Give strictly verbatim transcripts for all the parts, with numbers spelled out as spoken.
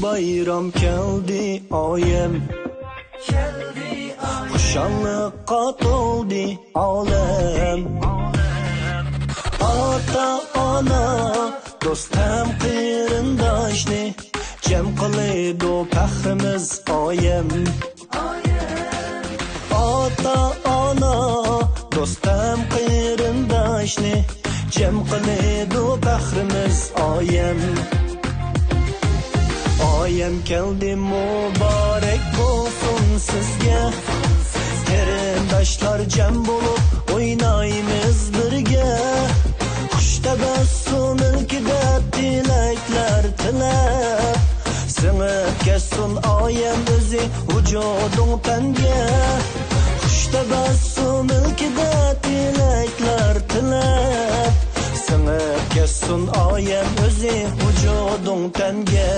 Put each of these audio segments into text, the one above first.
بايرام كەلدى ئايەم، خۇشاللىققا تولدى ئالەم. ئاتا-ئانا، دوست ھەم قېرىنداشنى، جەم قىلىدۇ پەخرىمىز ئايەم. ئاتا-ئانا، دوست ھەم قېرىنداشنى، جەم قىلىدۇ پەخرىمىز ئايەم. ئايەم كەلدى، مۇبارەك بولسۇن سىزگە. قېرىنداشلار جەم بولۇپ ئوينايمىز بىرگە. خۇش تەبەسسۇم ئىلكىدە تىلەكلەر تىلەپ، سىڭىپ كەتسۇن ئايەم ئۆزى ۋۇجۇدۇڭ تەنگە. خۇش تەبەسسۇم ئىلكىدە تىلەكلەر تىلەپ، سىڭىپ كەتسۇن ئايەم ئۆزى ۋۇجۇدۇڭ تەنگە.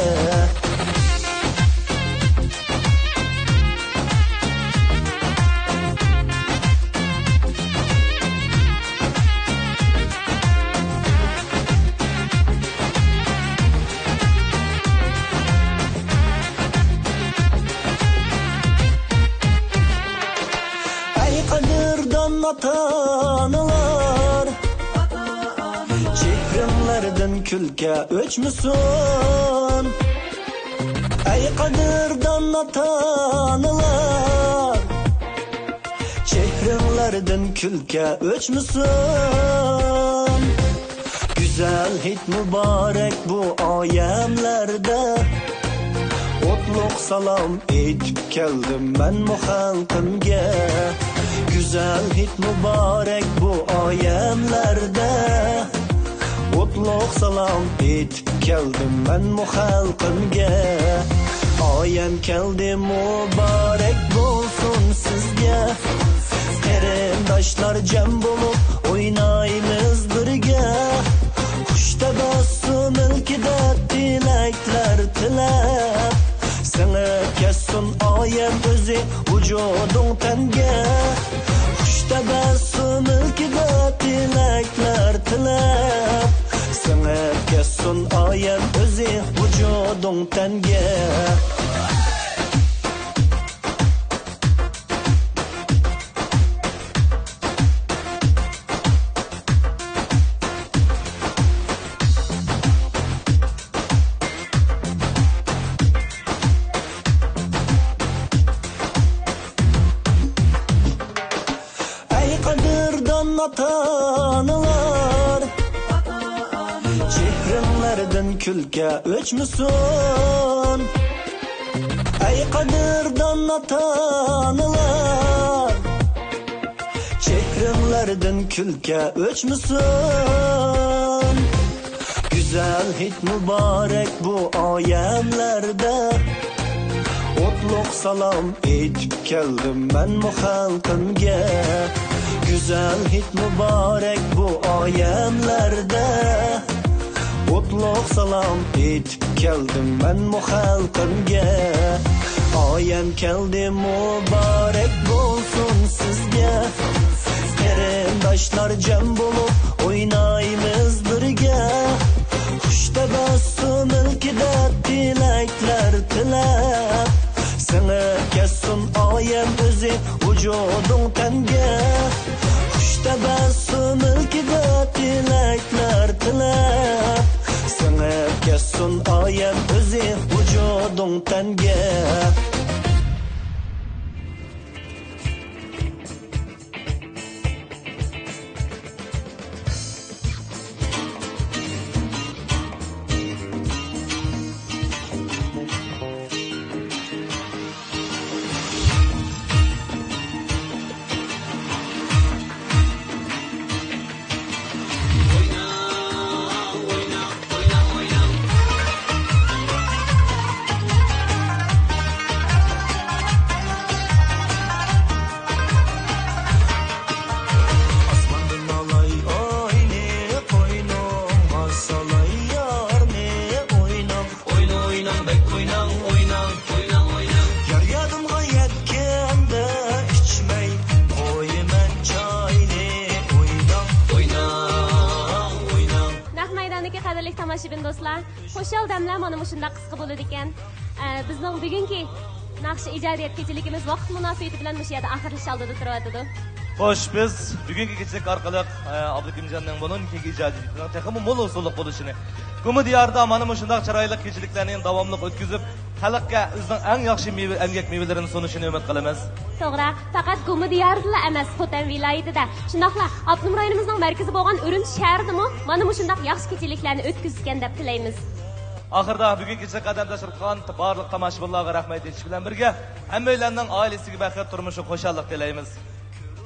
ئەي قەدىردان ئاتا-ئانىلار، چېھرىڭلاردىن كۈلكە ئۆچمىسۇن. ئەي قەدىردان ئاتا-ئانىلار، چېھرىڭلاردىن كۈلكە ئۆچمىسۇن. گۈزەل ھېيت مۇبارەك بۇ ئايەملەردە، ئوتلۇق سالام ئېيتىپ كەلدىم مەنمۇ خەلقىمگە. گۈزەل ھېيت مۇبارەك بۇ ئايەملەردە، ئوتلۇق سالام ئېيتىپ كەلدىم مەنمۇ خەلقىمگە. ئايەم كەلدى، مۇبارەك بولسۇن سىزگە. قېرىنداشلار جەم بولۇپ ئوينايمىز بىرگە. خۇش تەبەسسۇم ئىلكىدە تىلەكلەر تىلەپ، سىڭىپ كەتسۇن ئايەم ئۆزى ۋۇجۇدۇڭ تەنگە. خۇش تەبەسسۇم ئىلكىدە تىلەكلەر تىلەپ، سىڭىپ كەتسۇن ئايەم ئۆزى ۋۇجۇدۇڭ تەنگە. ئەي قەدىردان ئاتا-ئانىلار، چېھرىڭلاردىن كۈلكە ئۆچمىسۇن. ئەي قەدىردان ئاتا-ئانىلار، چېھرىڭلاردىن كۈلكە ئۆچمىسۇن. گۈزەل ھېيت مۇبارەك بۇ ئايەملەردە، ئوتلۇق سالام ئېيتىپ كەلدىم مەنمۇ خەلقىمگە. گۈزەل ھېيت مۇبارەك بۇ ئايەملەردە، ئوتلۇق سالام ئېيتىپ كەلدىم مەنمۇ خەلقىمگە. ئايەم كەلدى، مۇبارەك بولسۇن سىزگە. قېرىنداشلار جەم بولۇپ ئوينايمىز بىرگە. خۇش تەبەسسۇم ئىلكىدە تىلەكلەر تىلەپ، سىڭىپ كەتسۇن ئايەم ئۆزى ۋۇجۇدۇڭ تەنگە. خۇش تەبەسسۇم ئىلكىدە تىلەكلەر تىلەپ، سىڭىپ كەتسۇن ئايەم ئۆزى ۋۇجۇدۇڭ تەنگە. شىبىن دوستلار، خۇشال دەملەر مانا مۇشۇنداق قىسقا بولىدىكەن. ئە، بىزنىڭ بۈگۈنكى ناخشا ئىجادىيەت كېچىلىكىمىز ۋاقىت مۇناسىۋىتى بىلەن مۇشۇ يەردە ئاخىرلىشىش ئالدىدا تۇرۇۋاتىدۇ. خوش، بىز بۈگۈنكى كېچىلىك ئارقىلىق، ئە، ئابلىكىمجاننىڭ بۇنىڭدىن كېيىنكى ئىجادىيىتىنىڭ تېخىمۇ مول ھوسۇللۇق بولۇشىنى، گۇما دىيارىدا مانا مۇشۇنداق چىرايلىق كېچىلىكلەرنى داۋاملىق ئۆتكۈزۈپ، خەلققە ئۆزىنىڭ ئەڭ ياخشى مېۋە، ئەمگەك مېۋىلىرىنى سۇنۇشىنى ئۈمىد قىلىمىز. توغرا، پەقەت گۇما دىيارىدىلا ئەمەس، خوتەن ۋىلايىتىدە، شۇنداقلا ئاپتونوم رايونىمىزنىڭ مەركىزى بولغان ئۈرۈمچى شەھىرىدىمۇ مانا مۇشۇنداق ياخشى كېچىلىكلەرنى ئۆتكۈزىدىكەن دەپ تىلەيمىز. ئاخىردا بۈگۈنكى كېچىلىك قەدەم تەشرىپ قىلغان بارلىق تاماشىبىنلارغا رەھمەت ئېيتىش بىلەن بىرگە، ھەممەيلەننىڭ ئائىلىسىگە بەخت، تۇرمۇشىغا خۇشاللىق تىلەيمىز.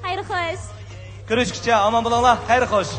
خەير خوش. كۆرۈشكىچە ئامان بولۇڭلار. خەير خوش.